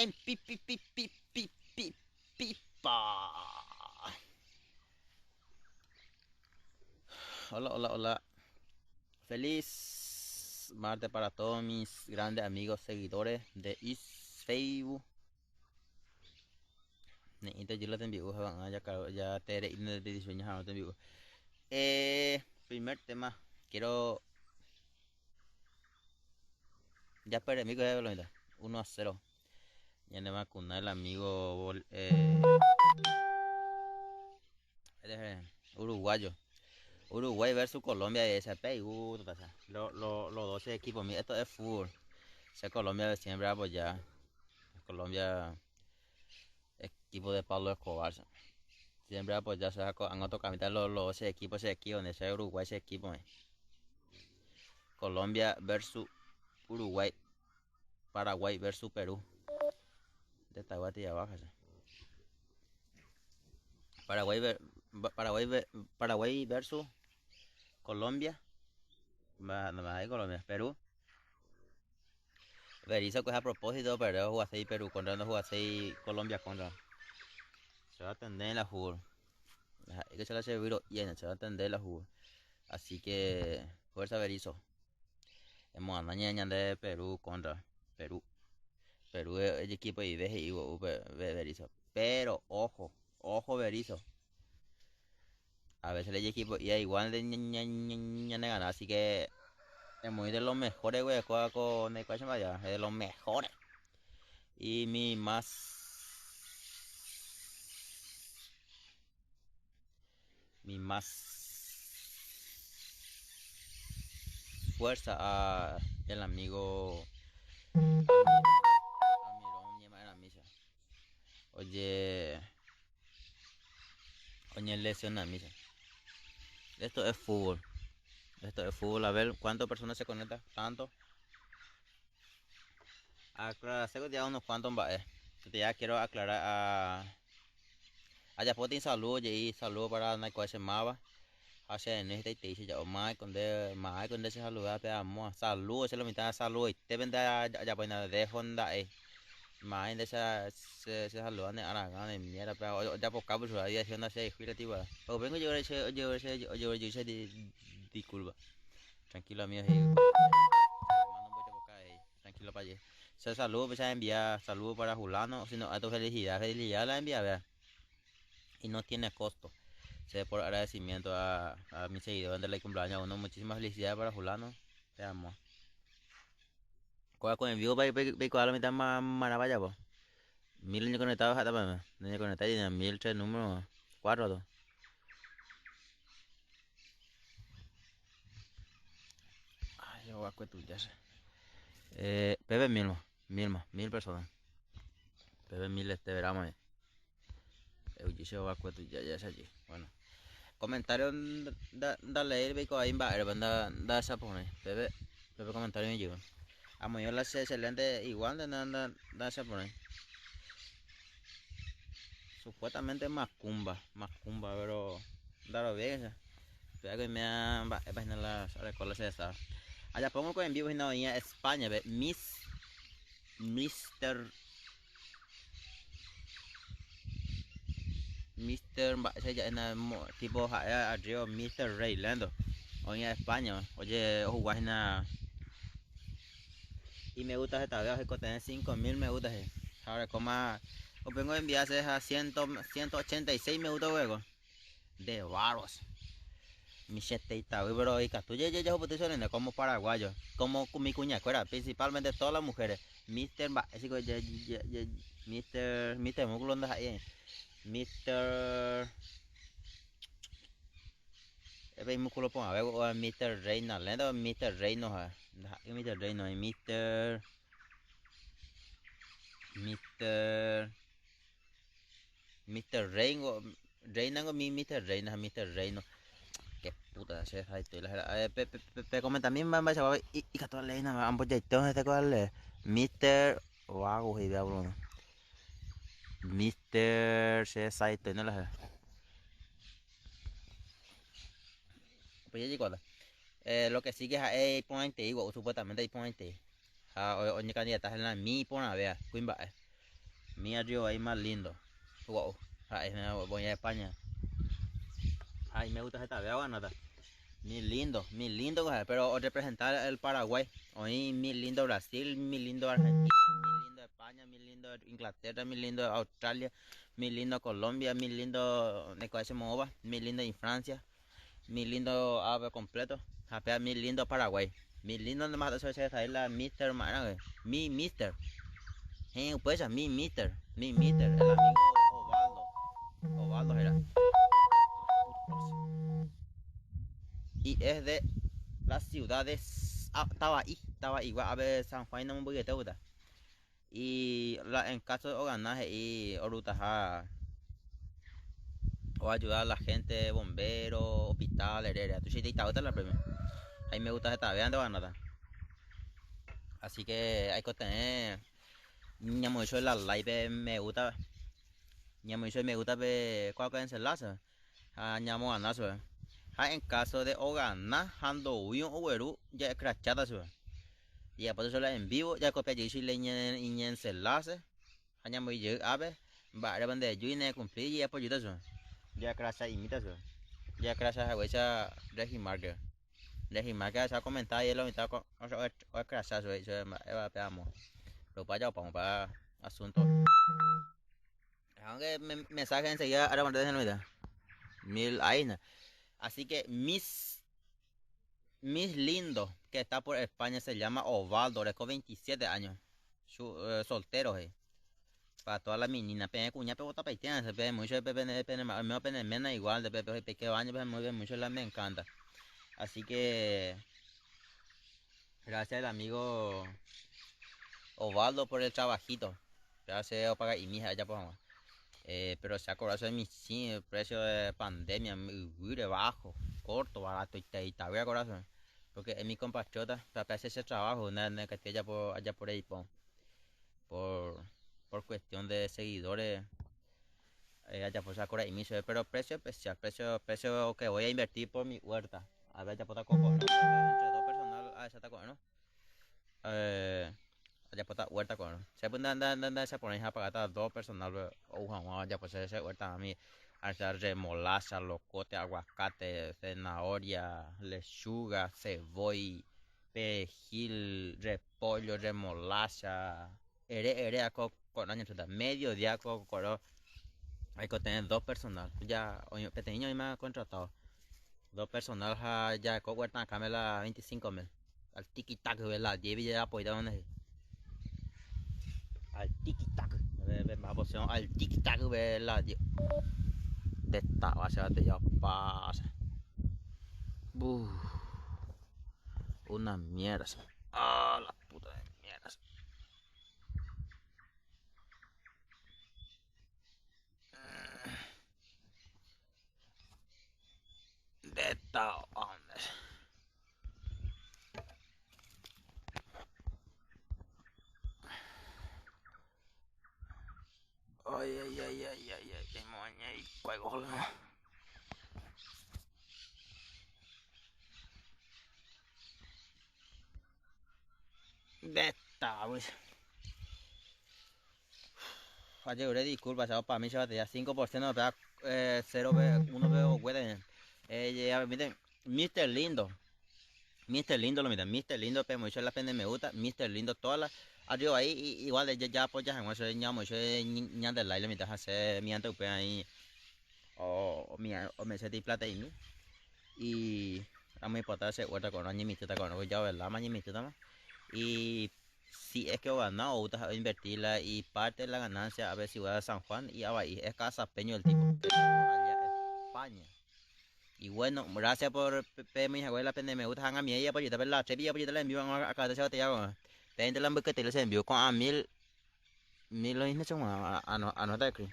En pi pi pi pi pi pi pipa. Hola, hola, hola. Feliz martes para todos mis grandes amigos seguidores de is Facebook. Ne'ĩta jy la tembi'u ha ya ya te re'íne de diseño ha tembi'u. Primer tema, quiero ya perdí con el 1-0. Ñane vacuna el amigo uruguayo. Uruguay versus Colombia esa pasa. Los lo, lo 12 equipos, mira, esto es fútbol. O Colombia siempre apoya. Colombia equipo de Pablo Escobar. Siempre apoya, o sea, han otro los 12 equipos, ese equipo, donde sea Uruguay, ese equipo. Colombia versus Uruguay. Paraguay versus Perú. De Tahuati abajo. Paraguay, Paraguay, Paraguay versus Colombia. No me Colombia, Perú. Berizzo que es a propósito, pero jugaste Perú contra no jugaste Colombia contra. Se va a atender en la fútbol. Hay que se la servir llena, se va a atender la fútbol. Así que fuerza Berizzo. Hemos andado de Perú contra Perú. Perú es el equipo y Berizzo. Pero ojo, ojo Berizzo. A veces el equipo y igual de ganar, así que es muy de los mejores, güey, juega con el vaya, es de los mejores. Y mi más fuerza a el amigo Oye, oye, lesiona misa. Esto es fútbol. Esto es fútbol. A ver cuántas personas se conectan. Tanto. Aclarar, ya unos cuantos va. Ya quiero aclarar a. Allá puedo saludo y saludo para Naiko Mava. Hace en este te dice ya más con de más con de se saluda te amo. Saludo, se lo mitad saludo y te vende ya pues nada de Honda Más de esa se se saludan de aragán de mierda pero ya por cabo su ahí haciendo así juila tío. Pero vengo yo yo yo yo yo yo disculpa. Tranquilo amigo. Tranquilo pa allí. Se saludo pues a enviar saludo para Julano, sino a tu felicidad, felicidad la envía, vea. Y no tiene costo. Se por agradecimiento a mis seguidores de la cumpleaños a uno. Muchísimas felicidades para Julano. Te amo. Con en vivo para la mitad más maravilla, po. 1000 niños conectados hasta para niños conectados y 1000 tres números 4 2. Ay, yo voy a ya sé. Pepe mil personas. Pepe mil este verano. Eu voy a ya ya allí. Bueno. Comentario da leer ve ahí va da da esa pone. Pepe Pepe comentario me llegó. Amo yo la excelente igual de nada da esa pone. Supuestamente macumba, pero da lo bien. Espera que me va a las escuelas esa. Allá pongo con en vivo en España, ve Miss Mister Mister ese ya en tipo arriba Mister Reylando. Hoy en España, oye, jugar y me gusta esta vez, que tener 5000 me gusta. Ahora como os vengo a enviarse a 186 me gusta luego. De barros. Mi chetita, pero y ya ya como paraguayo, como mi cuñacuera, principalmente todas las mujeres. Mister Mister Mister músculo anda ahí. Mister músculo pon a ver o Mister Reina, lendo Mister Reino, Mister Reino, Mister Mister Mister Reino, Reina mi Mister Reina, Mister Reino. Qué puta se ahí estoy la pe pe comenta mi mamá se va y y que leina ambos ya este cuál Mister Vago y diablo. Mister se saito no la pues ya llegó lo que sigue es ponente igual supuestamente hay ponente. Ah, oye candidata en la mi pon a ver, cuimba. Mi arriba ahí más lindo. Wow. Ahí me voy a España. Ay, me gusta esta vea nada. Mi lindo, pero representar el Paraguay. Hoy mi lindo Brasil, mi lindo Argentina, mi lindo España, mi lindo Inglaterra, mi lindo Australia, mi lindo Colombia, mi lindo Mova, mi lindo Francia, mi lindo ave completo, mi lindo Paraguay. Mi lindo nomás eso es ahí la Mister Mara, mi Mister. Pues mi Mister, el amigo Ovaldo. Ovaldo era. Y es de la ciudad de estaba ahí, a ver San Juan no me voy. Y la, en caso de ganaje y orutaja o ayudar a la gente, bomberos, hospital, herrera. Tú sí te la premio. Ahí me gusta esta vean de nada. Así que hay que tener. Ñamo hecho la live me gusta. Ñamo hecho me gusta ve cuál que enlace. Ah, ñamo ganazo. Ah, en caso de o ganar, ando uyo o güeru, ya crachada su. Y ya por eso la en vivo, ya copia yo le enlace. Ñamo yo a ver, va a de yo y ne cumplir y ya por yo eso. Ya cracha imita eso. Ya cracha esa Regimarker. Regimarker se ha comentado y es lo mitad con o cracha eso, eso va pegamos. Lo para allá para asunto. Aunque me mensaje enseguida ahora mandé en la mil ahí. Así que mis lindo que está por España se llama Ovaldo, con 27 años. Soltero, Para todas las meninas, pe cuña pe bota peitiana, se pe mucho pe pe pe me pe mena igual de pe pe que baño pe muy bien mucho la me encanta. Así que gracias al amigo Ovaldo por el trabajito. Gracias pagar y mija allá por favor. Pero se ha cobrado de mi sí, el precio de pandemia muy bajo, corto, barato y te voy a cobrar porque es mi compatriota para hacer ese trabajo, una que esté allá por ahí por cuestión de seguidores, allá por esa y miso, pero precio especial, precio que voy a invertir por mi huerta. A ver, ya por coco, ¿no? Entre dos personal a esa taco, ¿no? Allá por huerta con. Se puede andar se pone a pagar dos personal o ya pues esa huerta a mí hacer remolacha, locote, aguacate, zanahoria, lechuga, cebolla, perejil, repollo, remolacha, ere con años medio día con hay que tener dos personal. Ya pequeño y me ha contratado. Dos personal ya con huerta acá me la 25.000. Al tiki tac la lleve ya apoyado donde al tiki tac ve más opción al tiki tac ve la de esta base de ya pasa. Buf. Una mierda. Ah, la puta de mierda. De esta onda. Ay, ay, ay, ay, ay, ay, moña y cuelgo. De esta, pues. Ayer, disculpa, para mí se va a tener 5%, pero 0, 1 veo, güey. Miren, Mr. Lindo. Mr. Lindo lo miren, Mr. Lindo, pero mucho la pena me gusta, Mr. Lindo, todas las. Arriba ahí, igual ya pues ya eso ñamo, eso ñan del aire, mientras hace mi ante ahí o mi o me sentí plata y mi y a mi pata se huerta con año mi teta con ya verdad mañana mi teta y si es que o ganado o gusta invertirla y parte de la ganancia a ver si voy a San Juan y a Bahía es casa peño el tipo allá España. Y bueno, gracias por mi abuela pende me gusta a mi ella por la trepilla por la envío acá se botella. Pende la que te les envío con a mil lo hice anota aquí.